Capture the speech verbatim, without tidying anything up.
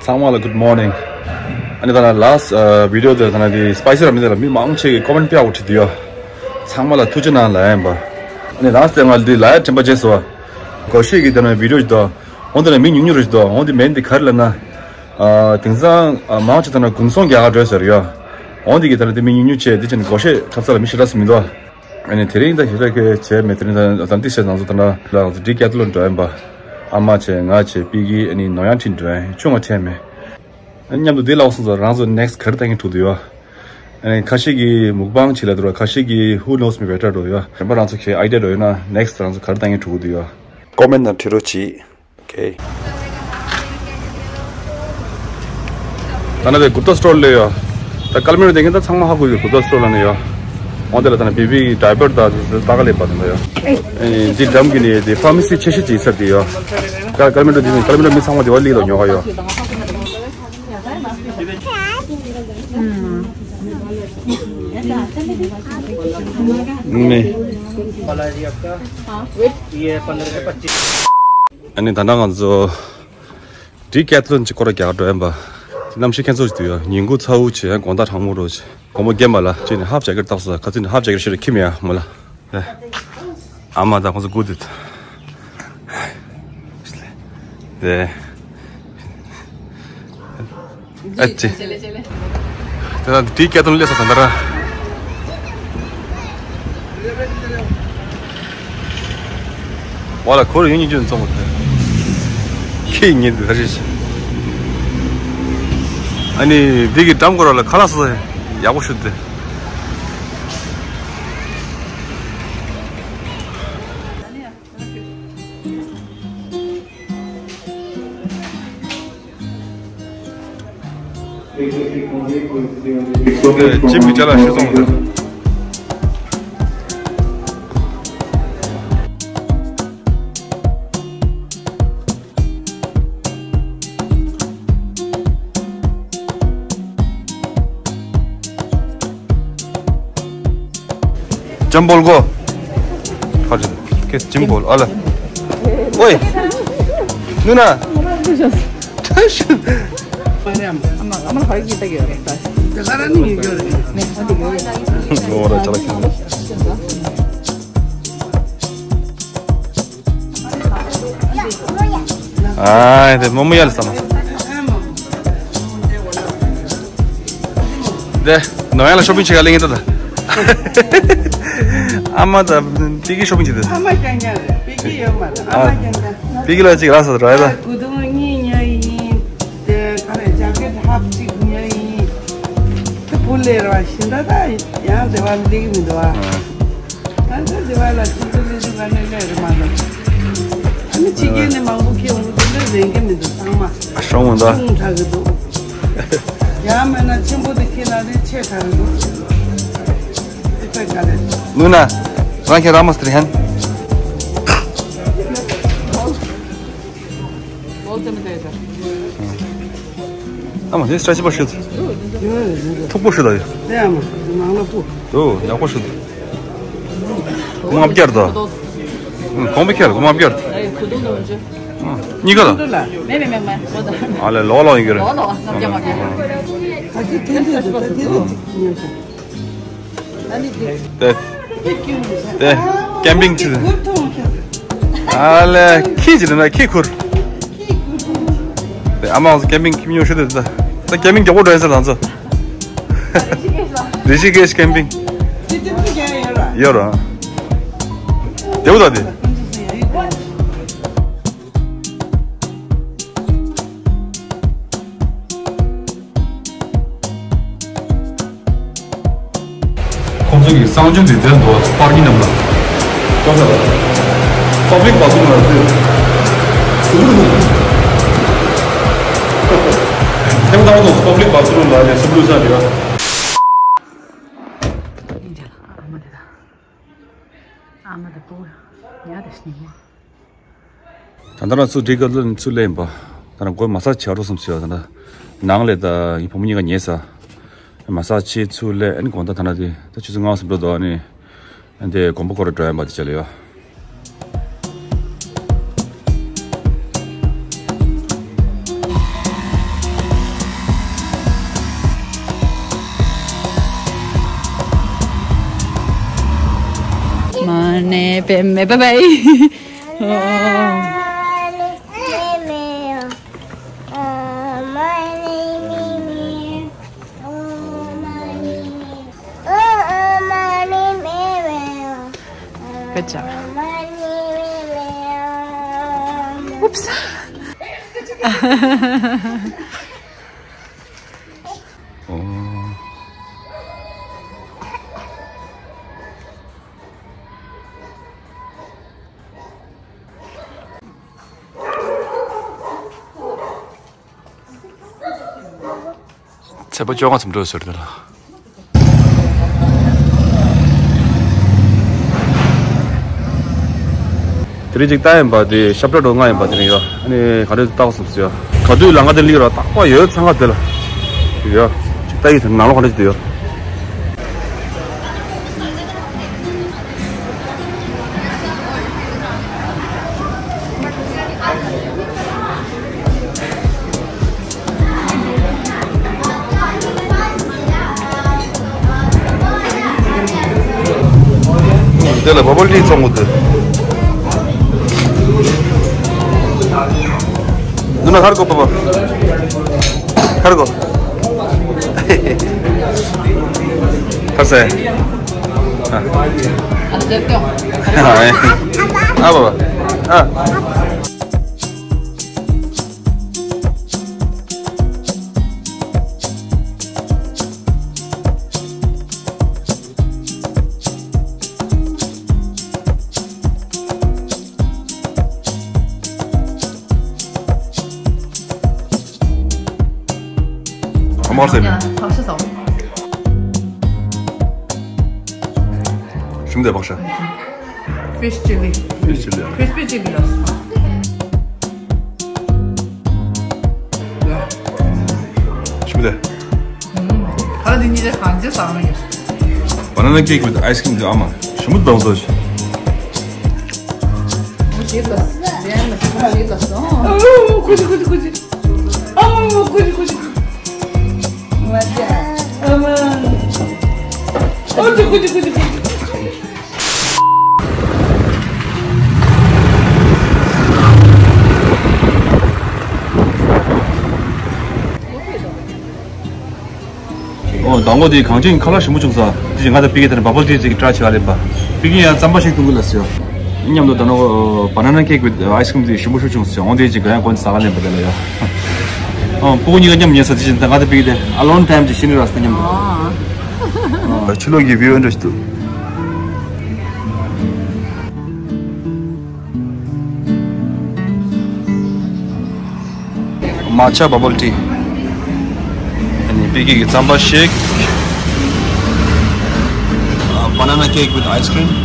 ཚང་མ་ལ་good morning། ཨ་ནི་ད་ལྟ་last video དེ་ད་ལྟ་དེ་spicy ར་མི་དེ་ལ་མི་མང་ཆེ་གི་comment ཕར་བྲིས་འདུག་ཡ། ཚང་མ་ལ་ཐུགས་རྗེ་གནང་ལབ་ཡིན་པ། ཨ་ནི་last དེ་ང་འདི་ལབ་ཡ་དྲན་པ་བརྗེད་སོང་བ། སྒོར་གཞས་ཀྱི་དེ་ན་video ཞིག་འདུག་འོ་དེ་ན་མི་ཉུང་ཉུང་རེ་ཞིག་འདུག་འོ་དེ་མིང་དེ་ག་རེ་ལབ་ན། ཨ་དེང་སང་ཨ་མང་ཆེ་ད་ལྟ་དགུན་ཚོང་རྒྱག་ག་འགྲོ་ཟེར་ཡ། འོ་དེ་གི་ད་ལྟ་དེ་མི་ཉུང་ཉུང་བྱས་དེ་ཕྱིན་སྒོར་གཞས་འཁྲབ་ས་ལ་མི་ཞེ་དྲག་ཙམ་མི་འདུག་ཨ་ནི་དེ་རིང་ད་ཞེ་དྲག་གི་བྱས་མེད། དེ་རིང་ད་ད་འདི་བྱས་ང་ཚོ་ད་ལྟ་ལ་ང་ཚོ་Decathlon འགྲོ་ཡིན་པ། ཨ་མ་བྱས་ང་བྱས་པི་ཀི་ཨ་ནི་ནོར་གཡང་ཁྲིད་འགྲོ་ཡིན། ཆུང་བ་ཁྲིད་མེད། ཨ་ནི་མཉམ་དུ་འདི་ལ་འོང་སོང་ཙང་རང་ཚོ་next ག་རེ་ལྟ་གིན་འགྲོ་འདུག་ཡོད། ཨ་ནི་ཁ་ཤས་ཀྱིས་mukbang བྱེད་ལབ་འདུག་ཁ་ཤས་ཀྱིས་who knows me better འགྲོ་ཡོད། རིམ་པ་རང་ཚོ་གི་idea འགྲོ་ཡོད་ན་next རང་ཚོ་ག་རེ་ལྟ་གིན་འགྲོ་འདུག་ཡོད། comment ནང་བྲིས་རོགས་གྱིས། Okay. ད་ནི་དེ་Gupta store སླེབས་ཡོད། ད་Kathmandu དེ་ངས་ད་ཚང་མ་ཧ་གོ་ཡོད། Gupta store ལ་ནི་ཡོད། འོན་ཏེ་ལ་ད་ནི་baby diaper ད་ད་ག་ལེ་པ་དང་ཡོད། ཨེ་འདི་འགྲམ་གི་ནི་དེ་pharmacy ཆེ་ཤོས་ཅིག་ཚར་དེ་ཡོད། Kathmandu འདི་ནི་Kathmandu མི་ཚང་མ་དེ་བ་ལི་ལ་ཉོ་ག་ཡོད། ནི། ཨ་ནི་ད་ལྟ་ང་ཚོ་Decathlon གྱི་སྐོར་རྒྱག་འགྲོ་ཡིན་པ། གནམ་གཤིས་ཁྱད་མཚར་ཅིག་འདུག་ཡ། ཉིན་གུང་ཚ་བོ་ཆེ་དགོང་དག་གྲང་མོ་རོ་ཆེ། དགོང་མོ་རྒན་པ་ལ་ཅི་ནི་half jacket བཏགས་སོ། ཁ་ཚིག་ནི་half jacket ཤེས་རེ་ཁྱིམ་ཡ་མོ་ལ། ཨ་མ་ད་ཁོང་ཚོ་སྒུག་འདུག་དེ། ཨ་ཙི། དེ་ན་དེའི་སྐད་དོན་སླེབས་སོང་ད་ལྟ་ར། བ་ལ་ཁོར་ཡུན་གཉིས་ཀྱི་འཛོམས་ཏེ། ཁྱི་ཉིད་དེ་ད་རེས། ཨ་ནི་འདི་གི་འགྲམ་སྐོར་ལ་ཁ་ལག་སོ་ཡག་པོ་ཞུ་སྟེ། ཅིམ་གྱི་ཅ་ལག་ཤི་སོང་། ཅམ་པོལ་གོ། ཁ་ཅིག་ཀེ་ཅིམ་པོལ་ཨ་ལ། ཨོའི། ནུ་ན། ཐ་ཤུ། ཨ་མ་ཨ་མ་ཧ་གི་ཏ་གི་རེད་ད། ད་ག་ར་ནི་ཡོད་ཡོད་རེད། ནེ་ཁ་ཏི་གི་རེད། ལོ་ར་ཅ་ལག་ཁྱེར། ཨ་དེ་མོ་མོ་ཡལ་སམ། དེ་ནོ་ཡང་ལ་ཤོ་པིང་བྱེད་ག་ལེན་གི་ད་ད། ཨ་མ་ད་པི་ཀི་ཤོ་པིང་བྱེད་ད། ཨ་མ་རྐྱང་རྐྱང་རེད། པི་ཀི་ཡོད་མ་རེད། ཨ་མ་རྐྱང་རྐྱང་། པི་ཀི་ལ་ཅིག་རག་ས་ར་ཡ་ད། གུ་དུང་གཉིས་ཉོས་ཡིན། དེ་ག་རེ་ཇ་ཀེ་ཊི་ཧབ་ཅིག་ཉོས་ཡིན། དེ་བུ་ལས་ར་བ་ཤིན་ད་ད་ཡང་དེ་བ་ལེགས་མི་འདུག་ཨ། ཨ། ད་ལྟ་དེ་བ་ལ་ཆུ་ཚོད་ལས་དུ་ག་ནས་ལས་རེད་མ་གཏོགས། ཨ་ནི་ཕྱི་རྒྱལ་ནས་མང་པོ་ཁྱེར་འོང་དུས་འདི་རེད་མཁན་མི་འདུག་ཚང་མ། ཨ་ཤོང་འོང་ད། ཆུང་དྲགས་ཀྱི་འདུག་ཡང་མིན་ན་ཆེན་པོ་དེ་ཁྱེར་ན་དེ་ཆེ་དྲགས་ཀྱི་འདུག་དེ་ཚོ་ག་རེ། ལུ་ན། རང་ཁྱེད་རང་མ་སྟེར་ཧན། ཨ་མ་དེ་སྲ་ཞིམ་པོ་ཞིག་མཐུག་པོ་ཞིག་ད་ཡོད། དེ་ཨ་མ་ནང་ལ་སྤུ། དོ་ཡག་པོ་ཞིག་ང་བརྒྱར་དོ། གོང་པོ་ཁྱེར་གོང་མ་བརྒྱར། གཉིས་ཀ་ལ། མེ་མེ་མེ་མེ་ཨ་ལས་ལོག་ལོག་ཡིན་གྱི་རེད། ལོག་ལོག་ང་བརྒྱ་མ་བརྒྱ། ཨ་ཅི་དེ་འདྲ་དེ་འདྲ་ཅིག་ཉོས་ཤག་དེ། དེ། ཀེམ་པིང་ཆི། ཨ་ལེ། ཁྱི་ཅི་ན་ཁྱི་ཁུར། དེ་ཨ་མ་ཀེམ་པིང་ཁྱི་མྱོང་ཤོད་དེ། ད་ཀེམ་པིང་མགྱོགས་པོ་འགྲོ་ཡིན་ཟེར་ང་ཚོ། རི་ཤི་ཀེཤ་ཀེམ་པིང་། ཡོད་ར། དེ་བོ་ད་དེ། ཁོང་ཚོ་གི་གསང་སྤྱོད་དེ་དེར་འདུག་པར་གྱི་རྣམས་ལ། ལྟོས་ས་ལ། པབ་ལིག་བཱ་ཐི་རུམ་ལ་དེ། སུ་ལུ་ལུ། ཐེངས་དང་པོ་པབ་ལིག་བཱ་ཐི་རུམ་ལ་ནས་སུ་ལུ་ས་རེད་བ། ཨ་མ་དེ་དང་། ཨ་མ་དེ་པོ། ཉ་དེ་སྙིང་པོ། ད་ལྟ་ང་ཚོ་ཌི་ཀ་ཐི་ལོན་ཚུར་སླེབས་ཡིན་པ། ད་ནང་སྒོ་མ་སག་བྱས་རོགས་སམ་ཟེར་བ། ད་ནང་ལས་ད་ངའི་བུ་མོ་གཉིས་ཀ་ཉལ་ས། མ་སག་བྱས་ཚུར་སླེབས། ཨ་ནི་དགོང་དག་ད་ནང་དེ་ད་ཆུ་ཚོད་ལྔ་ཙམ་འགྲོ་འདུག་ཨ་ནི་དེ་དགོན་པ་སྐོར་ར་འགྲོ་ཡིན་པ་དེ་བྱས་ལ་ཡོད། 네, 뱀, 네, 바이바이. 어. Good job. Oops. 어. ཚེས་པ་བཅོ་ལྔ་ཙམ་འགྲོ་ཟེར་དེ་ལ། དེ་རིང་ཅིག་ལྟ་ཡིན་པ་དེ་ཤབ་ཏྲ་འགྲོ་ལྔ་ཡིན་པ་དེ་རིང་ཡོད། ཨ་ནི་ག་འདྲ་ལྟ་བ་སོབ་སི་ཡོད། ག་དུས་ལ་ང་དེ་ལིག་ར་རྟག་པ་ཡོད་ཚང་ག་དེ་ལ་ཡོད། ཅིག་ལྟ་ཡི་དེ་ནང་ལོགས་ག་འདྲ་ཅིག་དེ་ཡོད། དེ་ལ་བ་བལ་ཊི་བཙོང་གི་འདུག་ནུ་ན་ཁར་གོ་པ་པ། ཁར་གོ། ཁར་སེ། ཨ། ཨ་བ་བ། ཨ། ཨ་མར་སེ། ཕག་ཤ་ཟ། ཞུམ་དེ་ཕག་ཤ། Fish chili. Fish chili. Crispy chili ལ། ཞུམ་དེ། ཁ་ལ་འདི་གཉིས་ཀ་གང་ཅི་ཟ་མི་ཡོད། Banana cake with ice cream དེ་ཨ་མ། ཞུམ་དེ་བང་སོ་ཞིག་ཨོ། དང་པོ་དེ་གངས་ཅན་ཁ་ལག་ཞིམ་པོ་བྱུང་ས། དེ་བཞིན་ང་དང་པི་ཀི་དེ་ནས་བ་བལ་ཊི་ཅིག་ཊི་རའི་བྱེད་ལ་སླེབས་པ། པི་ཀི་ཡང་རྩམ་པ་ཞིག་འཐུང་གི་ལ་ཟེར། མཉམ་དུ་ད་ནོ་banana cake with ice cream དེ་ཞིམ་པོ་ཞིག་བྱུང་ཟེར། འོང་དེ་ཅིག་ག་ཡང་གོན་ས་ག་ལེན་པ་དེ་ལ་ཡོད། ཨོ། སྤུ་གུ་གཉིས་ཀ་མཉམ་ཉལ་ས། དེ་བཞིན་ད་ང་དང་པི་ཀི་དེ་a long time ཅིག་ཤི་ནི་ར་ས་མཉམ་དུ། ཕྱི་ལོགས་ཀྱི་བིའུ་འདྲ་ཞིག་འདུག་མ་ཆ་བ་བལ་ཊི། ཨ་ནི་པི་ཀི་གི་རྩམ་པ་ཤེག། Banana cake with ice cream.